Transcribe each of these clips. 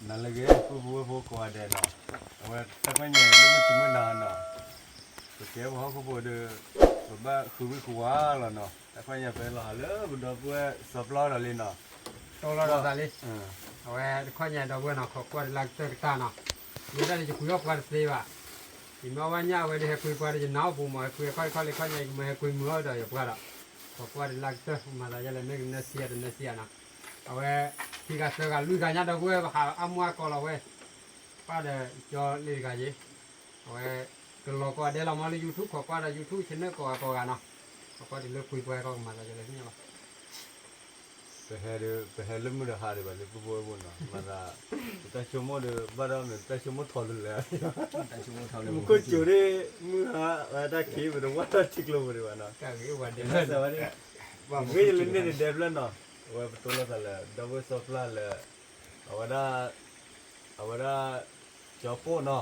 နၤလၢအဂ့ၤ ပုၢ်ဖိဝဲၢ်ဖိကိးဂၤဒဲးနီၤ, အဝဲတၢ်ခွဲးညါလၢမုၢ်ဆ့ၣ်မုၢ်နၤနီၤ, ပကဲပှၤဟီၣ်ခိၣ်ဖိဒီး ပဘၣ်ဃုဝံၣ်ဃုဝါလီၤနီၤ, တၢ်ခွဲးညါပဟဲလီၤဟးလၢပဒီပုၢ်ဝဲၢ်စီၤပျီဒီးလံနီၤ, တီလီၤဒီးသးလံ, အဝဲတခွဲးညါဒီပုၢ်ဝဲၢ်နီၤ ခိးကွၢ်တလၢကတၢၢ်ကတၢၢ်နီၤ, ယဲဒၣ်န့ၣ်ယဃုအီၣ်ပှၤတသ့ဘၣ်, ယမ့ၢ်ဝဲညၣ်အဝဲဒၣ်ဟဲကွံပှၤဒီးယနါအိၣ်ပူၤမး ဟဲကွံအခီၣ်ခီၣ်လၢခီၣ်ညါ ယကမၢဟဲကွံမုာ်အီၣ်ဒီးယပှၤဒီး, ခိးကွၢ်တလၢကတၢၢ် မၤသးယဲလဲၣ် မ့ၢ်ကနၢစံယါတနၢစံယါနီၤ, အဝဲ ခံဂၤသၢဂၤလွံၢ်ဂၤညါဒီပုၢ်ဝဲၢ် ပဟးအါမူအါကီးလီၤဝဲ, ပၢ်ဒီးကၠီလ့တဂၤယ့, အဝဲ ကလီၤကိးဂၤဒဲးလီၤမးလၢ YouTube ခိးကွၢ်ဒီး YouTube channel ကိးဂၤကိးဂၤနီၤ, ခိးကွၢ်တလၢကွံပှၤဟဲကီကမၤသးယဲလဲၣ်သ့ၣ်ညါဘၣ် ပဟဲဒီး ပဟဲလၢမုၢ်ဒီးဟါဒံးဘၣ်လၢပုၢ်ဖိဝဲၢ်ဖိနီၤ, မၤသး ပတၢ်ဆိကမိၣ်ဒီး ဘၣ်ဒီးမ့ၢ်ပတၢ်ဆိကမိၣ်ထီၣ်လၢလၢ, မူခိၣ်စူၤဒ် မုၢ်ဟါ ဝဲတၢ်ခံးပတဝၢ်ထီၣ်ထံကျိပူၤဒံးဘၣ်နီၤ, ဂ့ၢ်လၢန့ၣ်တဒဲးဖျၢၣ်နီၤ, အဝဲပတိလိာ်သးလၢ ဒီပုၢ်ဝဲၢ်စီၤပျီလၢ အဝဲဒၣ် အဝဲဒၣ် ကၠီပိၢ်နီၤ,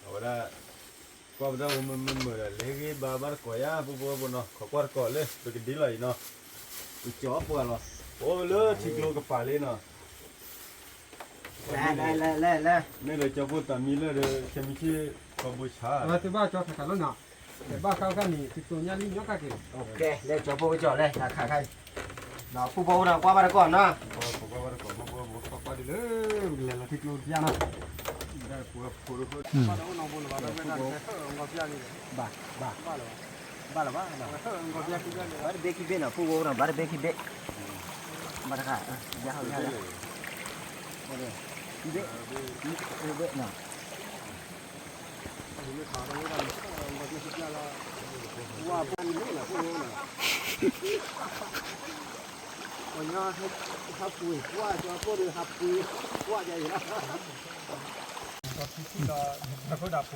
အဝဲဒၣ် ကွၢ်ပဒီပုၢ်ဝဲၢ်မုာ်မုာ်ဒီး လၢဟ့ၣ်ဂံၢ်ဘါဘၣ်တကိးယါ ပုၢ်ဖိဝဲၢ်ဖိနီၤ, ခိးကွၢ်တကိးလၢ ပကဒ်လီၤအံၤနီၤ, ပကၠီပှၤလီၤ, အိၣ်လၢထံကျိကပၤလံနီၤ, လဲၤလဲၤလဲၤလဲၤလဲၤ, မ့ၢ်ဒီးကၠီပိၢ်သးမံလၢဒီး ဆဲမံဆ့ၣ် ကီဘိဆါ သုဘၣ်ကၠီခးခးလီၤနီၤ, သုဘၣ်ခးခါန့ၣ် သုတိၢ်ညါလံညီခါက့ၤ, လဲၤကၠီပိၢ်ကၠီလဲၤ ခးခါခါအံၤ, ဒီးပုၢ်ဖိဒီးကွၢ်ဘၣ်တကိးနီၤ, ပကွၢ်ဘၣ်တကိး ပုၢ်ဖိ ပကွၢ်ကွၢ်ဒ်လၢ ပကလဲၤလီၤထံကျိတပျၢ်နီၤ, ဘၣ်လၢၤဘၣ် ဘၣ်လၢၤဘၣ်, ဘၣ်တဘ့ၣ်ခံဘ့ၣ်နီၤ ပုၢ်ဖိနီၤ ဘၣ်တဘ့ၣ်ခံဘ့ၣ်, ဘၣ်တခါ, ယဟီယဟီ, ခံဘ့ၣ်, ခံဘ့ၣ်နီၤ လၢပုၢ်ဖိဖိလၢန့ၣ်တဘ့ၣ်ခံ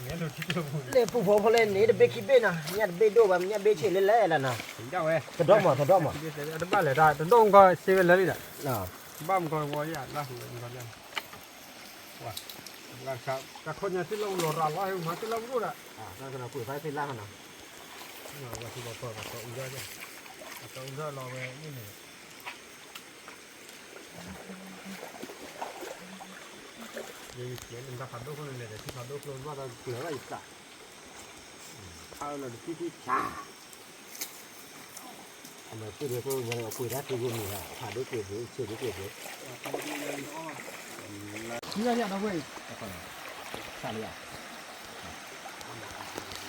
ဘ့ၣ်နီၤ ညၣ်တဘ့ၣ်ဒိၣ်ဘၣ် ညၣ်ဘ့ၣ်ဆ့ၣ်လၢလဲၣ်လၢနီၤ, ကဒီးမး ကဒီးမး, တဘၣ်လဲၤတၢ်တဒိၣ်မကီၢ်စ့ဝဲလၢလံဒီး, ဘၣ်မကီၢ်ဝီယၤလၢ် တခီညါသ့ၣ်လၢလီၤရၤလီၤဟဲမၤသ့ၣ်လၢမူဒီး, ကွၢ်သ့ၣ်လၢနီၤ, ဝဲသ့ၣ်ဘၣ်ပၢၢ်ဘၣ်တီအူထီၣ်, တီအူထီၣ်လီၤဝဲန့ၣ်န့ၣ်, ယယကဲလၢတၢ်ဖးဒိၣ်ခိၣ်န့ၣ်လဲၣ်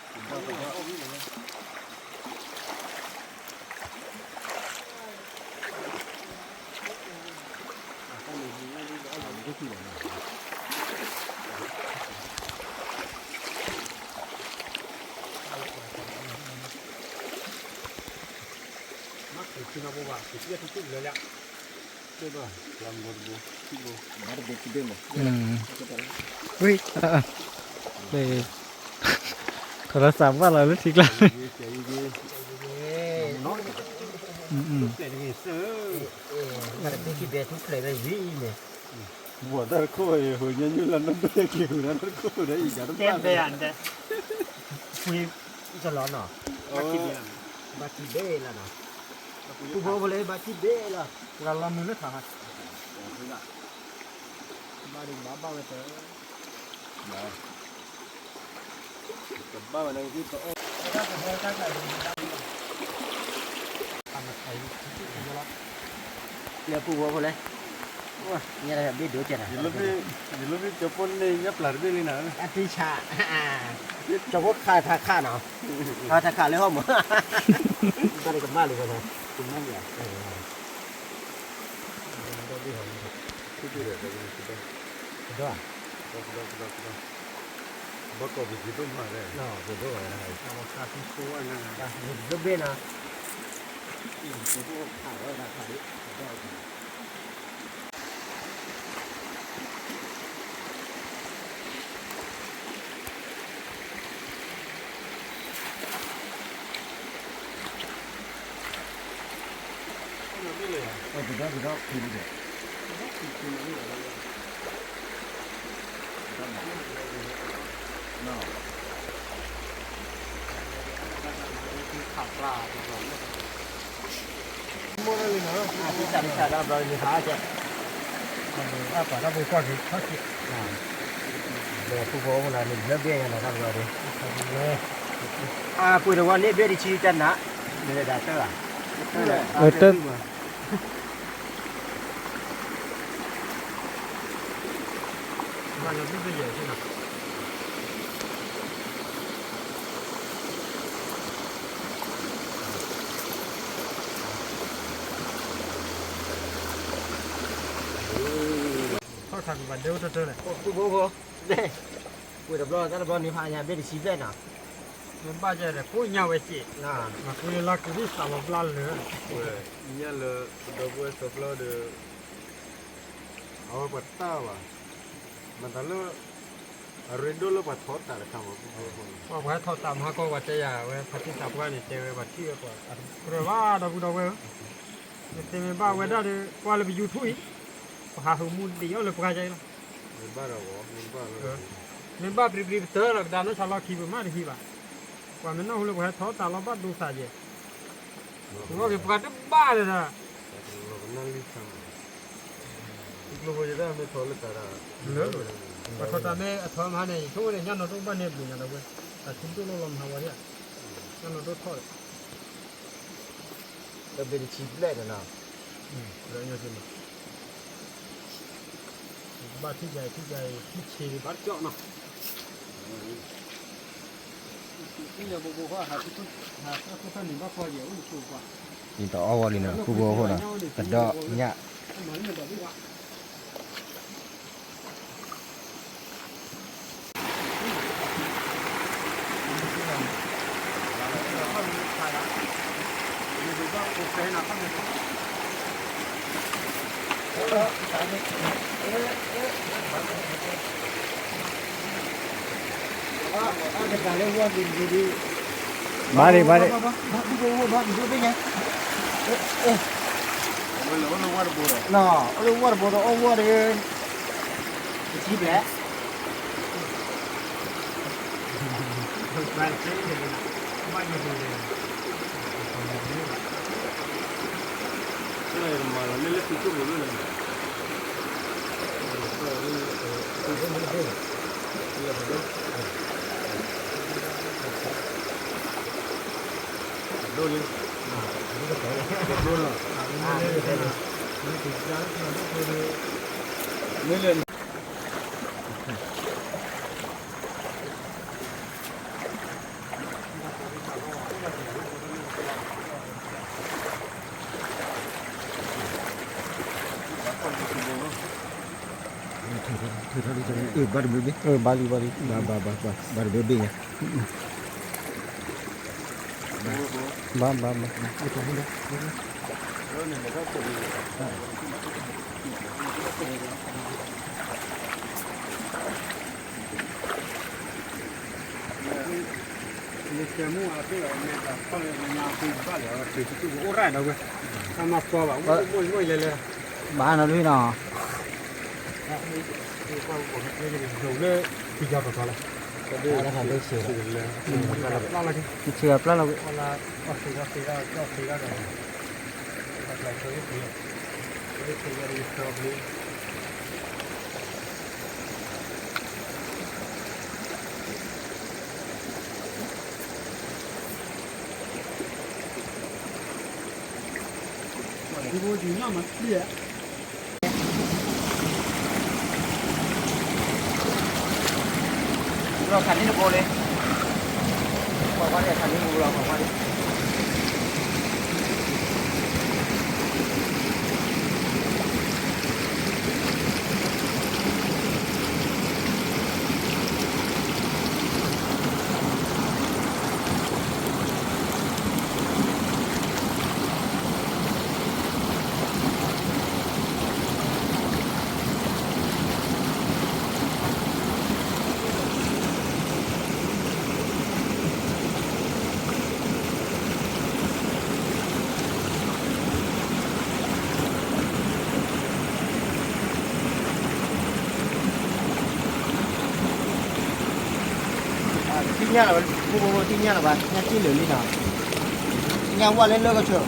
ဒီး ထံဖးဒိၣ်ကျိဘၣ်ဒီးကျၢၤဘၣ်ယသး, ခါလီၤတထံထံဆး အမၤပှ့ၤဒီးခိၣ်ဝဲအပှ့ၤတၢ်ထူကိမံၤဟါ ဖးဒိၣ်ကျိၤဒိၣ်ဆ့ဒိၣ်ကျိၤဒိၣ်, ခံဂၤဒီးဝဲ, ဆါလံဧါ, ထူကိဝဲလၢ, ဖးဒိၣ်လၢတၢ်ဘၣ်ကဲလီၤ ဝံ, ထီၣ်လၢစးဘၣ်လီၤလၢထံကျါ, ဘၣ်တဘ့ၣ်ခံဘ့ၣ်မး, ဘၣ်တဘ့ၣ်ခံဘ့ၣ်ထူၣ်ဖျဲးဝဲဝံၤန့ၣ်, ဘၣ်တၢ်တခိၣ်အံၤ ဟိုညါညိလၢနဘ့ၣ်က့ၤဃုာ်ဒီးတခိၣ်ဒီးအံၤ ကဘၣ် ပှ့ၤစလီၤနီၤ, ဘၣ်ခံဘ့ၣ်လီၤနီၤ, ပူဖိဖိလၢဘၣ်ခံဘ့ၣ်လီၤ, ပှၤလီၤမုာ်လၢထး, ဘၣ်ဒံးဘၣ်ဘၣ်ဝဲတၢ်, ဘၣ်ဝဲလၢကသံၣ်တအီၣ်, လၢပူဖိဖိလဲၣ်, ညါတၢ်ဘ့ၣ်ဒိကဲနၤ, ယလိၣ်ဘ့ၣ်ကၠီပိၢ်န့ၣ် ညၣ်ပျၢ်တဘ့ၣ်လံနၤ, အတံဆး, ကၠီဖိခးထးခးနီၤ, ခးထးခးလၢဟီၣ်မး, တၢ်န့ၣ်ကမၣ်လံဝဲနီၤ, ကမၣ်လံဧါ, ကဒီး, ကဒီး, ကဒီး, ကဒီး, ကဒီး, ကဒီး, ဘၣ်ကိးပယီၤဒိၣ်မးလဲၣ်, ပယီၤဒိၣ်မးလဲၣ်, ဒိၣ်ဘ့ၣ်နီၤ, ပယီၤဒိၣ်ခးဝဲဒၣ်ခးဒိၣ်, ကဒီး ကဒီးကဒီးခူဒံး, နီၤ, မိၢ်လၢလံနီၤ, အတံၢ်စၢ်တံၢ်စၢ်တၢ်ဘျီလံဟါကဲ, အပှၤတၢ်ဖိကွၢ်က့ၤထီၣ်က့ၤ, ဒီးဖုဖိအိၣ်လၢန့ၣ် ဘျၢဘ့ၣ်ညါနီၤတၢ်ဘျီဒီး, အကွံာ်တဝီန့ၣ် ဘ့ၣ်တဆံတနၤ, မ့ၢ်လၢဒၣ်တၢ်ဘၣ်, တၢ် ထီၣ်ခးကဘၣ်ဒဲဝဲတၢ်တၢ်လဲၣ်, ကွံာ်တဘျီတၢ်တဘျီန့ၣ် ဖးညါဘ့ၣ်တဆံဘျဲၣ်နီၤ, မ့ၢ်ဘၣ်ကဲဒီး ဖိညါဝဲစ့ၢ်, မၤကွံာ်လၢကရံၣ်သးလီၤဘျါလၢာ်, ညါလၢပဒီပုၢ်ဝဲၢ်သၢပျီဒီး အဝဲပှၤတၢ်ဘၣ်, မတၤလၢ အရ့ဒိၣ်လၢပှၤထီတၢ်တခါမး, ပှၤဟဲထီတၢ်မဟါကီ ပှၤတဲယၤဝဲ ဖါတံၢ်သးပှၢ်န့ၣ် တဲဝဲပှၤထံၣ်ဝဲပှၤအကြၢးဘၣ်ဒီပုၢ်ဒီဝဲၢ်ဧၢ, နတဲမ့ၢ်ဘၣ်ဝဲဒၣ်ဒီး ကွၢ်လၢပ YouTube အံၤ, ပှၤဟးဟးမူဒံးအီၣ်လၢပှၤယါအံၤလီၤ, မ့ၢ်ဘၣ်ပြံပြံပတၢၢ်လီၤကဒါနီၢ်ဆါလီၢ်ခံပမ့ၢ်တဟံးဘၣ်, ပှၤမ့ၢ်နၢ်ဟူလၢပှၤဟဲထီတၢ်လီၤဘၣ်ဒိသးယဲၢ်, ပှၤက့ၤပှၤတဘၣ်လၢၤဒီး ကျိဖိယတၢ်မ့ၢ်ထီလၢတၢ်ဒၣ်, လၢ ပှၤထီတၢ်မ့ၢ်အထီမဟါန့ၣ် ယဆိကမိၣ်န့ၣ် ညၣ်နီၢ်ဒိၣ်ဘၣ်န့ၣ်ဘျုးညါဒီးဝဲ, တၢ်ထူဒိၣ်လိာ်လီၤမဟါဝဲဒၣ်, ညၣ်နီၢ်ဒိၣ်ထီၣ်ဒီး, လၢဘ့ၣ်တဆံဘျဲၣ်ဒီးနီၤ, လၢညါစ့ၢ်နီၤ, ဘၣ်ထံၣ်ယၤအံၤ ထံၣ်ယၤအံၤ ထံၣ်ဆ့ဘၣ်ကၠီနီၤ ဒ်သိးအီၣ်ဝဲလံနီၤ ပုၢ်ဖိအဃိနီၤ ကဒီးညၣ် ဘၣ်လံ ဘၣ်လံ ဘၣ်လံ အိၣ်လၢဝၢ်တဘိဒီး အီၣ်ဝၢ်ဒီး တဆံဘျဲၣ် ဘၣ်လံ ဘၣ်လံ ဘၣ် ဘၣ် ဘၣ် ဘၣ်တဘ့ၣ်ဘ့ၣ်ညါ ဘၣ် ဘၣ် ဘၣ် ဘၣ်နီၤလံနီၤ ဆံးအပျၢ်လီၤဝဲ ခးန့ၢ်တဘိလံ ပှၤကွၢ်န့ၣ် ခးန့ၢ်တဘိလီၤ ပှၤကွၢ်န့ၣ် သ့ၣ်ညါလီၤ ဖိဖိဖိသ့ၣ်ညါလီၤဘၣ် ညၣ်က့ၣ်လၢာ်လံနီၤ ညါဝါလဲလၢကဆၢ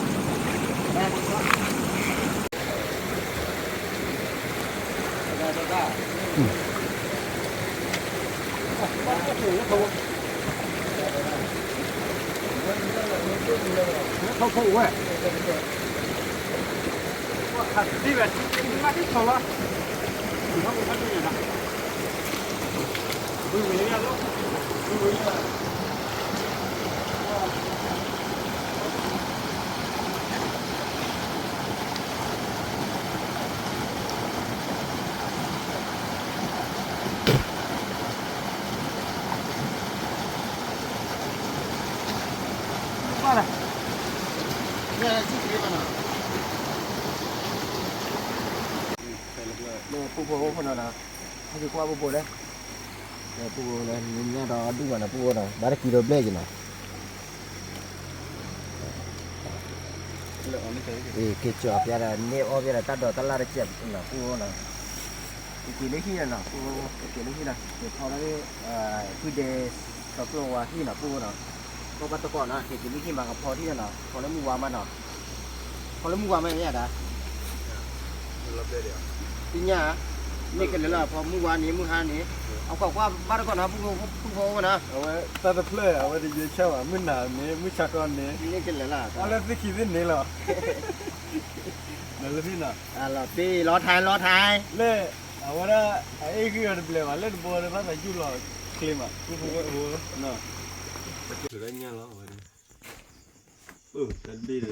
ပူဖိအိၣ်ဖိနီၤနီၤ, ဟဲက့ၤကွၢ်ပူဖိလဲၣ်, ပူဖိလဲၣ် မ့ၢ်ညၣ်ဒီးဒူၣ်ဘၣ်နီၤ ပူဖိနီၤ ဘၣ်တကံဒီဘျဲၣ်က့ၤနီၤ, က့ၤကၠီၤပျါဒီး န့ၢ်အီၣ်ပျါဒီး တၢ်ဒိးတၢ်လၢ်တစဲးနီၤ ပူဖိနီၤ, က့ၤလၢဟံၣ်နီၤ ပူဖိ က့ၤလၢဟံၣ်နီၤ က့ၤဖီထီၣ် ဖုဒဲ စီၤကျိၣ်ဝါဟံၣ်နီၤ ပူဖိနီၤ, ကီၢ်ဘၣ်တကိးနီၤ က့ၤက့ၤလၢဟံၣ်မး ကဖီထံၣ်နီၤ ဖီလၢမုၢ်ဝါမးနီၤ, ဖီလၢမုၢ်ဝါမးမ့ၢ်ဒၣ် သ့ၣ်ညါ, န့ၢ်ကလဲၤလီၤ ဖီမုၢ်ဝါန့ၣ် မုၢ်ဟါန့ၣ်, အကွၢ်ကွၢ်ဘၣ်တကိးနီၤ ပူဖိဝဲနီၤ, အဝဲတၢ်တဖျၢၣ် အဝဲတယဲၢ်ဆၣ်ဘၣ် မုၢ်နၤန့ၣ် မုၢ်ဆါခီန့ၣ်, န့ၢ်ကလဲၤလီၤ အီၣ်လၢသ့ၣ်ခံသ့ၣ်န့ၣ်လီၤ, နလၢသ့ၣ်နီၤ, လီၤထံ လီၤထံ, လၢ အဝဲဒၣ် အအ့ၣ်ဂံၢ်အီၤတဘျဲးဘၣ် လၢတဘိလၢဘၣ်သးယူၢ်လီၤချ့မး ပူဖိဝဲအဝဲ, ထုးဒၣ်ညၣ်လီၤ အဝဲဒၣ်, အၢ တၢ်တဘ့ၣ်ဒီး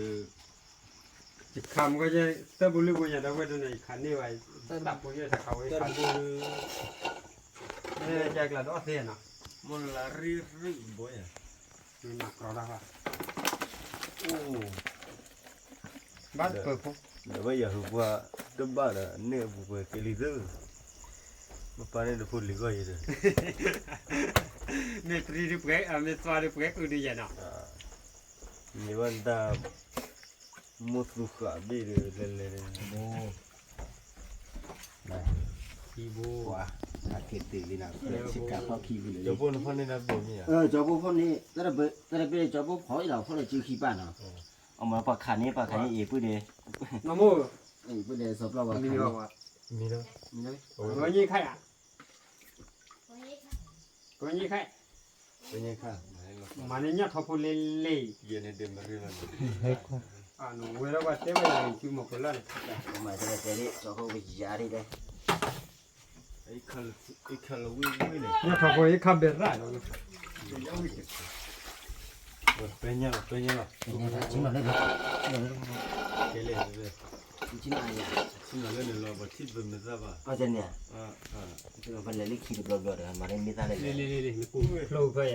ယခးမ့ၢ်ကီၢ်ယဲ တၢ်ဘိလၢဘိညါ တၢ်ဝဲဒၣ်န့ၣ် ယခးန့ၢ်ဘၣ် တၢ်ဘိယဲ တၢ်ခးဝဲ တၢ်ဘိလၢ ယကျးဒီးသ့နီၤ, မ့ၢ်လၢရံၣ်ရံၣ်ဘိယဲ, မ့ၢ်မၤကြီတၢ်ဘၣ်, အိၣ် ဘၣ်ပၢၤဖိ, ဒီးဘၣ်ယၤဟူကွၢ် တဘၣ်ဒီး န့ၢ်အပူၤပှဲၤကဲလံသၢ, မ့ၢ်ပၢ်န့ၣ်တဖိလံၤဂီၢ်ယဲဒီး, မ့ၢ်ပြံဒုးပှဲၤ မ့ၢ်သွါဒုးပှဲၤကုဒုးယဲနီၤ, မ့ၢ်ဘၣ်တၢ် မိၢ်သူဃာ်ဘ့ၣ်ဒီးလဲၤလဲၤဒီး, ဘိ, ဘိ, အက့ၤတုၤလံနီၤ ဆ့ကၤဖီၣ်ခံဖုလၢ, ကၠီဖိန့ၣ်ဖီၣ်န့ၢ်တၢ်ဘိမ့ၢ်ဧါ, ကၠီဖိဖီၣ်န့ၢ် တၢ်တဘ့ၣ် ကၠီဖိဖီၣ်အံၤဒီး ဖီၣ်လၢစုခံပၢ်နီၤ, အမ့ၢ်ပှၤခးန့ၢ် ပှၤခးန့ၢ်အံၤပုၢ်ဒီး, အံၤပုၢ်ဒီး စီၤပျီဝါခးန့ၢ်, မ့ၢ်, ကညီခါယၤ ကညီခါ, မၤန့ၢ်ညၣ်ထီဖိလဲလဲ, ဝဲဒၣ်ပှၤတဲဝဲယၤ သုမီၤဖိလၢ်န့ၣ်, မၤတဲတဲလံ စီၤဖိကယၤဒ်လဲၣ်, ညၣ်ထီဖိအံၤခါဘဲရၣ်ဒီး, ပဲညၣ်လီၤ ပဲညၣ်လီၤ, ကဲလဲၣ်, ဆံၣ်နီၤလၢန့ၣ်လီၤ ပှၤထံၣ်ပမ့ၢ်သၣ်ဘၣ်, ပလဲၤလၢခံတဘျီဘျီဒီး မၤလၢမ့ၢ်သၣ်လဲၣ်, ဖျိဖျိယၤဒီးဝဲ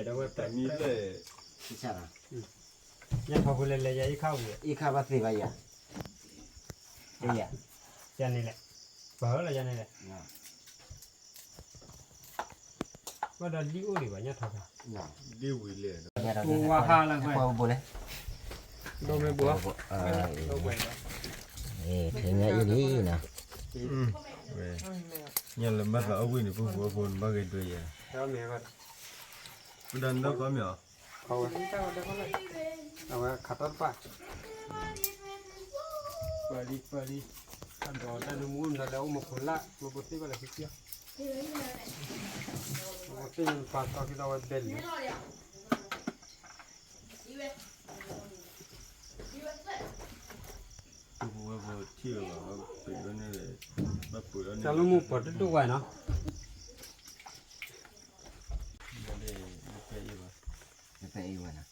တမံၤလဲၣ်, ညၣ်ထီဖိလဲလဲယၤ အံၤခါဝံၤ အံၤခါဘၣ်သ့ဘၣ်ယၤ, ယၤန့ၣ်လဲၣ်, ပှၤဟၢလီၤယၤန့ၣ်လဲၣ်, ဘၣ်ဒီးဒ်အိၣ်ဒံးဘၣ် ညၣ်ထီဖိ, ဒ်ဝံၤလဲၣ်, ပူဝါဟါလၢခွဲးဘိလဲၣ်, ဒိၣ်မ့ၢ်ဘိ, ထဲညါအံၤလံနီၤ, ညၣ်လၢဘၣ်သးအီၣ်ဝံၣ်န့ၣ် ပူဖိအဖိန့ၣ် ဘၣ်ဂ့ၤဒွဲယၤ, ပဒၣ်နဒီကီမ့ၢ်အီၤ, အဝဲခးတီၢ်တပၣ်, ပၢ်လံ ပၢ်လံ, တၢ်ဒိးတၢ်ဒိးမူနၤလၢအိၣ်မူခိၣ်လၢ် မူခိၣ်သ့ၣ်ဘၣ်လၢခံခံ, မူခိၣ်သ့ၣ်ပာ်တီၢ်ခံသီဝဲဘဲလံ, ပဝဲပထံၣ်ဘၣ် ပှၤပှ့ၤန့ၣ်, တၢ်လၢမူပှၤတဒိၣ်ဝဲနီၤ, ပဲအံၤဝဲနီၤ,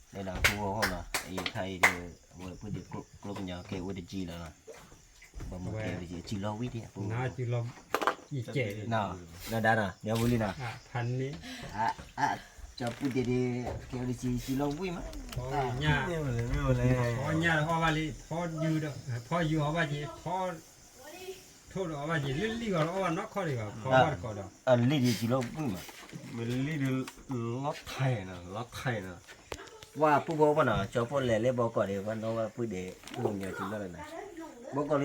အဲၣ်ဒိးဖိဝဲဟီၣ်နီၤ အံၤခါအံၤဒီး အဝဲပုၢ်ဒ့ကျိကညီကဲအိၣ်တကံလီၤနီၤ, ပှၤမၤကဲဝဲဒ်အစုလီၤဝံၣ်ဒံးအပူၤ, နဒါနီၤ မ့ၢ်ဝံၤလံနီၤ, ကၠီပုၢ်ဒ့ဒ့ ကဲဝဲဒ်အစုလီၤဝံၣ်မး, ဖီညၣ် ဖီညၣ်အီၣ်ဘၣ်လံ, ဖီယူၤ ဖီယူၤအီၣ်ဘၣ်က့ၤ, ဖီထိၣ်ဒီးအီၣ်ဘၣ်က့ၤ, လၢလံၣ်ဂီၤဒီးအီၣ်ဘၣ်နီၢ်ခီၣ်ဒံးဘၣ်, ဖီဘၣ်တကိးဒီး, အလံၣ်ဒံးစုလီၤဝံၣ်မး, မ့ၢ်လံၣ်ဒံး လီၤထဲနီၤ လီၤထဲနီၤ, ပှၤပူဖိပှၤနီၤ ကၠီဖိလဲၤလၢဘီကီးဒံး ပှၤနီၣ်ဝဲပုၢ်ဒ့ ပုၢ်ကညီစုလီၤလၢနီၤ, ဘီကီးလၢ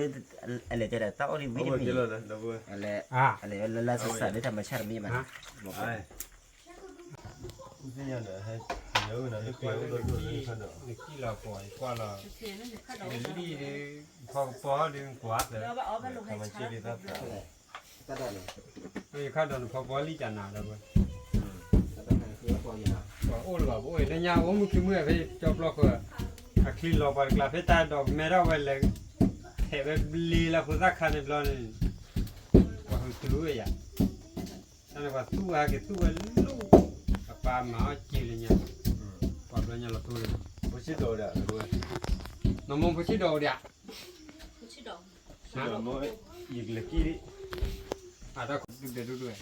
အလဲၤတဲဒၣ်တၢ်အီၣ်ဒံးဝံၤတမံၤ, အလဲၤ အလဲၤလၢလၢစၢ်စၢ်လၢတၢ်မၤဆါတမံၤမး, သ့ၣ်ညါဒီး ဟဲ နကွၢ်လၢနကံၢ်လီၤပှီၤ ယကွၢ်လီၤ, နလံၣ်ဒုး ဖီကပီၤဒုးကွၢ်သၢ, ယခါဒီးနဖီကပီၤလံၣ်ကနၤဒီးဝဲ, ပှၤအိၣ်လၢၤဘၣ် ပအိၣ်လၢညါအိၣ်မုၢ်ခံမုၢ်ဖဲကၠီပျီဃၢၤ, အချံလီၤပှၤတကျါဖဲတၢ်ဒိးကမဲထီၣ်ဝဲလဲၤ, ထဲးဝဲဘျ့လၢဖိသၣ်ခါန့ၣ်ဘျီန့ၣ်, ပှၤဟုးတုၤဝဲယၤ တၢ်န့ၣ်ပှၤသူၣ်ဝဲဟဲက့ၤသူၣ်ဝဲလီၤ, အပၢ်မၤအီၣ်က့ၤလၢညါ, ပှၤဘျီညါလီၤတိၢ်လၢ, ဖိဆံးဒီးဒၣ်, နမိၢ်ဖိဆံးဒီးအိၣ်ဒၣ်, ယကလဲၤက့ၤ, အတၢ်ခိၣ်ဒုၣ်ဒဲးဒိၣ်ဒိၣ်ဝဲ,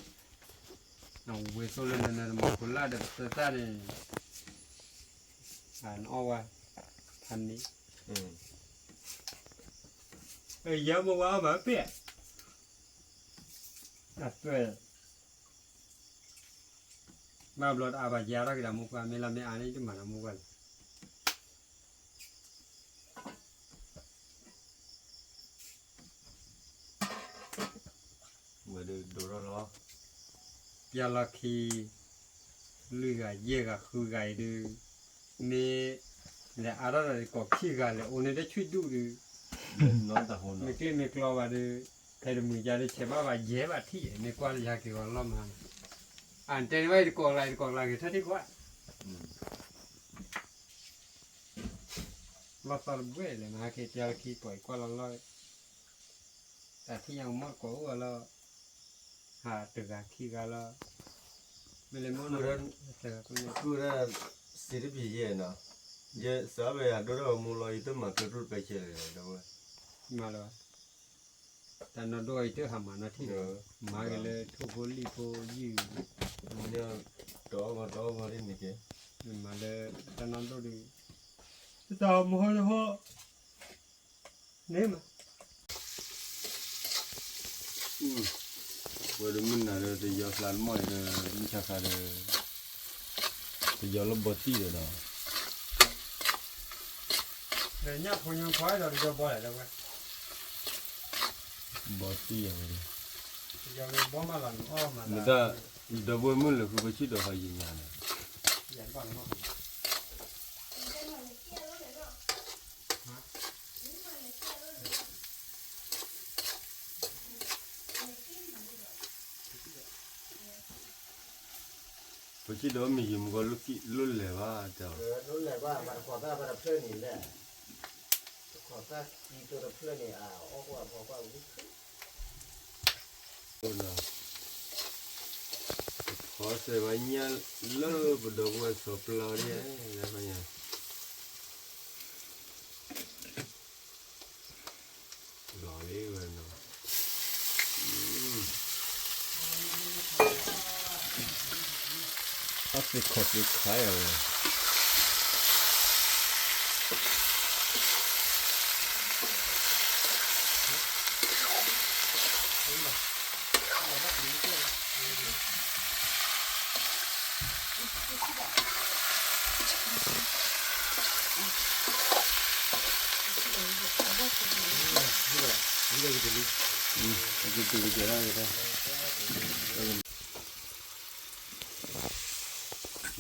နဝဲသိလၢနနမၤခိလၢ်ဒီးပသၢသၣ်န့ၣ်, နအီၣ်ဝဲ, ဖးန့ၣ်, ယမ့ၢ်ဝဲအီၣ်ဘၣ်ပ့ၢ်, အသွဲၣ် ဘၣ်ဘျီတအါဘၣ်ယါထီၣ်က့ၤဒီးမိၢ်ပှၢ် မ့ၢ်လၢမ့ၢ်အါန့ၣ် ယတမၤဒီးမိၢ်ပှၢ်လၢၤ, ဝဲဒၣ်ဒိၣ်ထီၣ်လီၤ, ပျၢ်လီၢ်ခံ, လွံၢ်ဂၤယဲၢ်ဂၤဃုဂၤအံၤဒုး, မ့ၢ်, လဲၤအါထီၣ်ဒီးကိးခံဂၤလဲၤအိၣ်န့ၣ်တဆံၣ်ဒူၣ်ဒုး, မ့ၢ်ကျ့မ့ၢ်ကျီဘၣ်ဒုး, ဖဲတမုာ်ယါဒုး ဆဲးဘၣ်ဘၣ်ယဲၢ်ဘၣ်ထံၣ် မ့ၢ်ကွၢ်လၢယဟဲက့ၤဂီၤလီၢ်မး, အတဲန့ၢ်ဘၣ်အံၤတကိးကျါ အံၤတကိးကျါဂ့ၤထၢၣ်ထံၣ်ကွၢ် လီၢ်သီတဘှဲၣ်လဲၣ် မဟါက့ၤပျၢ်လၢခံကိးအံၤကွၢ်လီၤလီၢ်, တၢ်ထံၣ်ညါကမီၣ်တကိးအိၣ်အလီၢ်, ဟးတဂၤခံဂၤလီၤ, မ့ၢ်လဲၤမီၣ်နီၤ, ကုၢ်ဒၣ်, စံးတပျံၤယဲနီၤ, ယစးဘၣ်ယၤဒိၣ်ထီၣ်မူလီၤ ယတမၤကျဲကျိၣ်တပဲဆဲးလဲၣ်, မၤလၢၤဘၣ်, တၢ်နီၢ်ဒိၣ်အံၤတဟးမၤနီထံၣ်ဒီး, မၤက့ၤလၢထိၣ်ဖိလံၣ်ဖိယုၢ်, တအီၣ်ဂီၤတအီၣ်ဂီၤဒ်န့ၣ်က့ၤ, မၤလၢတၢ်နီၢ်ဒိၣ်ဒုး, တၢ်မဟီၣ်တဟီၣ်, န့ၣ်မး ဝဲဒၣ်မုၢ်နၤဒီးတယီၤဖျါတမီၢ်အံၤဒီး မုၢ်ဆါခါဒီး တယီၤလၢဘီတံၢ်ဒီးဒီး, ဒီးညၣ်ဖိညၣ်ခွါဒီးတယီၤဘီလဲၣ်ဒီးဝဲ, ဘီတံၢ်ယၤဝဲ, မတၢ်, ဒီပုၢ်ဝဲၢ်မုၢ်လၢဃုဖိဆံးဒီးဟီယံၤညါန့ၣ် ပစံးဒီးမ့ၢ်ယံၤမူကီၢ်လိၣ်လဲၤဘၣ်တဲ, လိၣ်လဲၤဘၣ် မၤတခိးသၣ်ပတဖျၢၣ်န့ၣ်လဲၣ်, တခိးသၣ်ကံတိတဖျၢၣ်န့ၣ် အအီၣ်ကွၢ်ဖီကွၢ်ဝံၤ ဖီစဲးဝဲညၣ်လၢပဒီပုၢ်ဝဲၢ်ဆီပျၢ်ဒ်လဲၣ်, လီၤလံဝဲနီၤ, အသ့ၣ်ခီၣ်သ့ၣ်ခါယၤဝဲ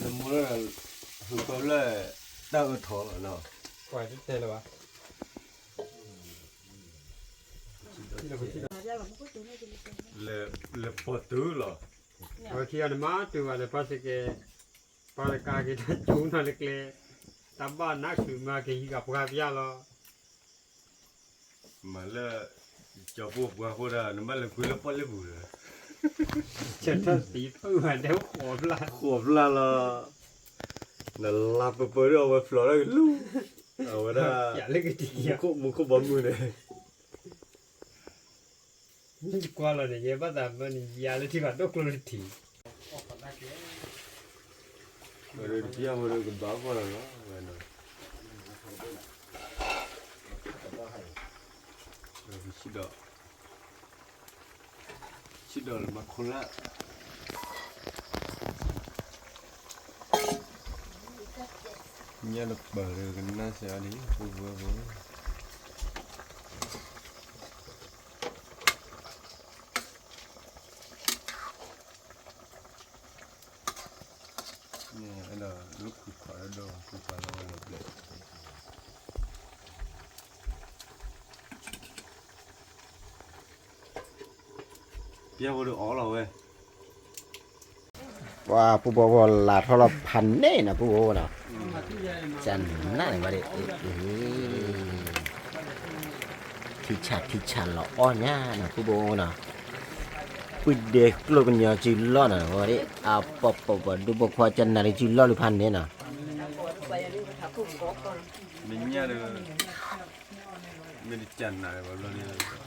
နမိၢ်လၢ ဟူးကီးလၢ တၢ်အၢထီၣ်လီၤနီၤ, ပှၤတတဲလၢၤဘၣ်, လဲၤပိာ်တုၤလီၤ, အဝဲခံဂၤန့ၣ်မၤတုၤဘၣ်လၢပှၤစကဲ, ပှၤတကးက့ၤတၢ်ကၠိနီၤလၢကျဲ, တၢ်ဘၣ်နးချုးမၤက့ၤဟံးဂၤပှၤပျၢ်လီၤ. မၤလၢ ကၠီဖိပှၤအဃိဒီး နဘၣ်လဲၤကွံာ်လၢပီၣ်လဲၣ်ပူၤဒီး ဆၢထၢၣ်သံဖုၣ်ဝဲဒၣ်ဃိးဖျၢၣ်, ဃိးဖျၢၣ်လီၤ, နလါပပၢၤဒီးအဝဲဖျိးထီၣ်ကလူၤ, အဝဲဒၣ် မူခိၣ်ဘီမုၢ်န့ၣ် ကွၢ်လီၤန့ၣ် ယဲဘၣ်သးမၢန့ၣ် ယၤလၢထံဖးဒိၣ်ကျိတထံး, ဝဲဒၣ်တပျၢ်ဝဲဒၣ်ကဘၣ်ကွၢ်လီၤလီၤ, ဝဲနီၤ, ဆံးဒီး ဆံးဒီးလၢမၤခိလၢ်, ညၣ်တပၤဒီးကနၣ်စ့ၢ်အီၤန့ၣ် ပူၤပူၤပူၤ ဒီးလၢခိၣ်ခီၣ် ပျဲၢ်ဖိဒီးအီၣ်လီၤဝဲ, ပှၤပူဖိဝဲလၢထီၣ်လီၤဖးန့ၣ်နီၤ ပူဖိနီၤ, ကနၣ်န့ၣ်ဘၣ်ဒ်, ထံဆးထံဆးလီၤအီၣ်ညါနီၤ ပူဖိနီၤ, ပုၢ်ဒ့ကျိၣ်ကညီစုလီၢ်နီၤ ဝဲဒ် အပီၢ်ပီၢ်ပှၤဒူဖိခွါကနၣ်ဒ်စုလီၢ်လံဖးန့ၣ်နီၤ, မ့ၢ်ညါဒီး မ့ၢ်တကနၣ်ဘၣ်ဘျီန့ၣ်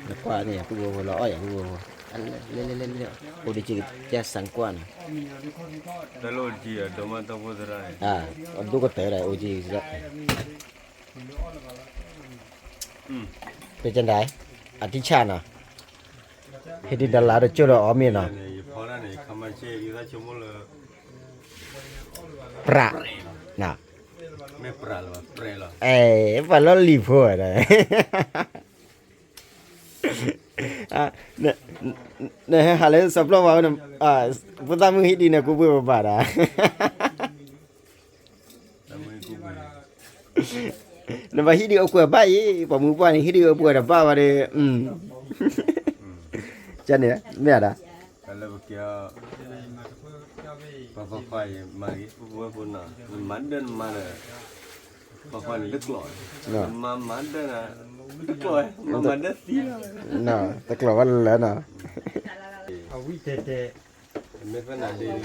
နကွၢ်န့ၣ် ပူဖိလီၤအီၣ်ယၤ ပူဖိ, လဲၤလဲၤလဲၤလဲၤ, အိၣ်ဒံးက့ၤကစၢ်စၣ်ကွၢ်နီၤ, တၢ်လၢအိၣ်ဒံးက့ၤအဒိၣ်မးတၢ်ဖိသရၣ်န့ၣ်, အဒိၣ်ကတၢၢ်ဒီးအိၣ်က့ၤ, ပကနၣ်, အထံဆးနီၤ, ဟ့ၣ်ဒံးတလါတကၠိၢ်ဒီးအီၣ်မ့ၤနီၤ, ပြး, အဲ ပှၤလီၢ်လံၤဖိဝဲဒၣ် နဟဲဟးလၢစီၤပျီဝါ, ဖိသၣ်မုၣ်ဟံၣ်ဒံးန့ၣ် ကူပှ့ၤပဘၣ်ဒၣ်, နဘၣ်ဟံၣ်ဒံးအိၣ်ကွဲးဘၣ်အံၤ ပှၤမုၢ်ပှၢ်န့ၣ် ဟံၣ်ဒံးအိၣ်ကွဲးတဘၣ်ဘၣ်ဒီး, ကန့ၣ် မ့ၢ်ဒၣ် ပှၤပှၤခွါအံၤမၤဂ့ၤ ပဝဲဖိနီၤ နမၤဒၢနမၤဒီး ပှၤခွါန့ၣ်လၢကျိာ်, နမၤမၤဒၢနၤ တကျိာ်ဝဲ မၤမၤဒၢသံလီၤ, တကျိာ်ဝဲလၢနီၤ, အဝံၣ်တဲတဲ, မ့ၢ်ဖဲနၤဒ်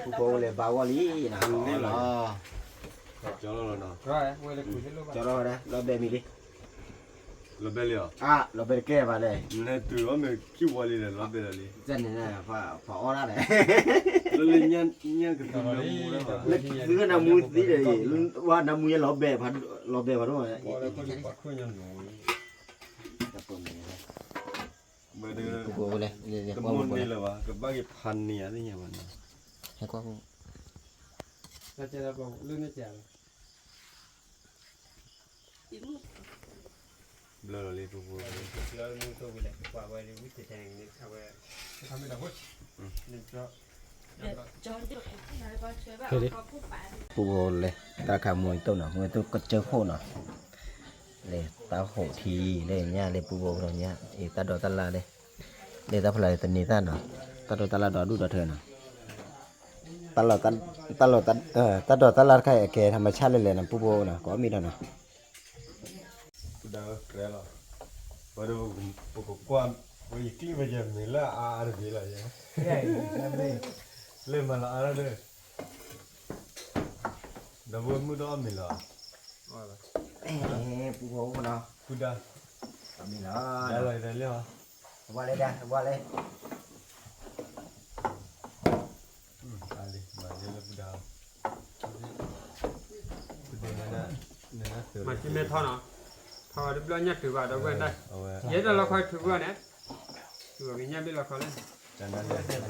ပူဖိအိၣ်လဲၤဘါဂီၢ်လံနီၤ, န့ၣ်လီၤ, ကၠီလီၤနီၤ, ကၠီလီၤဝဲဒၣ် လီၤဘဲမံၤလံ လီၤဘဲလံဧါ, လီၤဘဲတကဲဘၣ်လဲၣ်, နတုၤအီၣ်မ့ၤခံဝီလံဒီး လီၤဘဲလီၤလံ, တၢ်န့ၣ် ပှၤအီၣ်ဒၣ်လဲၣ်, လၢလၢညၣ်ကသံၣ်နၢမူ, လၢကသံၣ်နၢမူသံဒီး ဝဲနၢမူယဲလီၤဘဲ, လီၤဘဲပှၤဒိၣ်မး, ပူဖိလဲၣ်, တမိၣ်န့ၢ်လၢၤဘၣ် ကဘၣ်က့ၤဖးန့ၢ်ယၤသ့ၣ်ညါဘၣ်နီၤ, ဟဲကွၢ်ဖိ ဘျၢလီၤလံ ပူဖိ, ပူဖိလဲၣ် တၢ်ခါမူတတိၢ်နီၤ မူတတိၢ်ကစၢၢ်ခိၣ်နီၤ, လဲၤတၢ်ဟိးထံ လဲၤညၣ်လၢပူဖိဒီးညၣ် အံၤတၢ်ဒိးတၢ်လၢ်လၢ လဲၤတၢ်ဖျါလၢတန့ၤသၣ်နီၤ, တၢ်ဒိးတၢ်လၢ်ဒီးဒူၣ်ဒီးထၢနီၤ, တၢ်လီၢ် တၢ်လီၢ် တၢ်ဒိးတၢ်လၢ်တခါအံၤ အကဲထီၣ်မၤဆၣ်လၢလဲၣ်နီၤ ပူဖိနီၤ ကအီၣ်မ့ၤဒီးနီၤ ပဒါဝဲပြဲလီၤ, ဝဲဒီးပကကွၢ်, ဝဲယကျံၣ်ဝဲယမ့ၢ်လၢအအါတဘ့ၣ်လီၤယဲ, လၢမၤလီၤအါဒီး, ဒီပုၢ်ဝဲၢ်မုၣ်တအီၣ်မ့ၤလီၤ, ပူဖိနီၤ, ပူဒါ, ဒါလီၤယလဲၤလၢ, ဝါလဲၤဒါ ဝါလဲၤ မၤစံမဲထီနီၤ, ထီတဘျီညၣ်တုၤဘၣ်ဒီပုၢ်ဝဲၢ်, ယဲဒၣ်လီခီထုးဘၣ်န့ၣ်, ထုးဘၣ်က့ၤညၣ်ဘ့ၣ်လီခီလ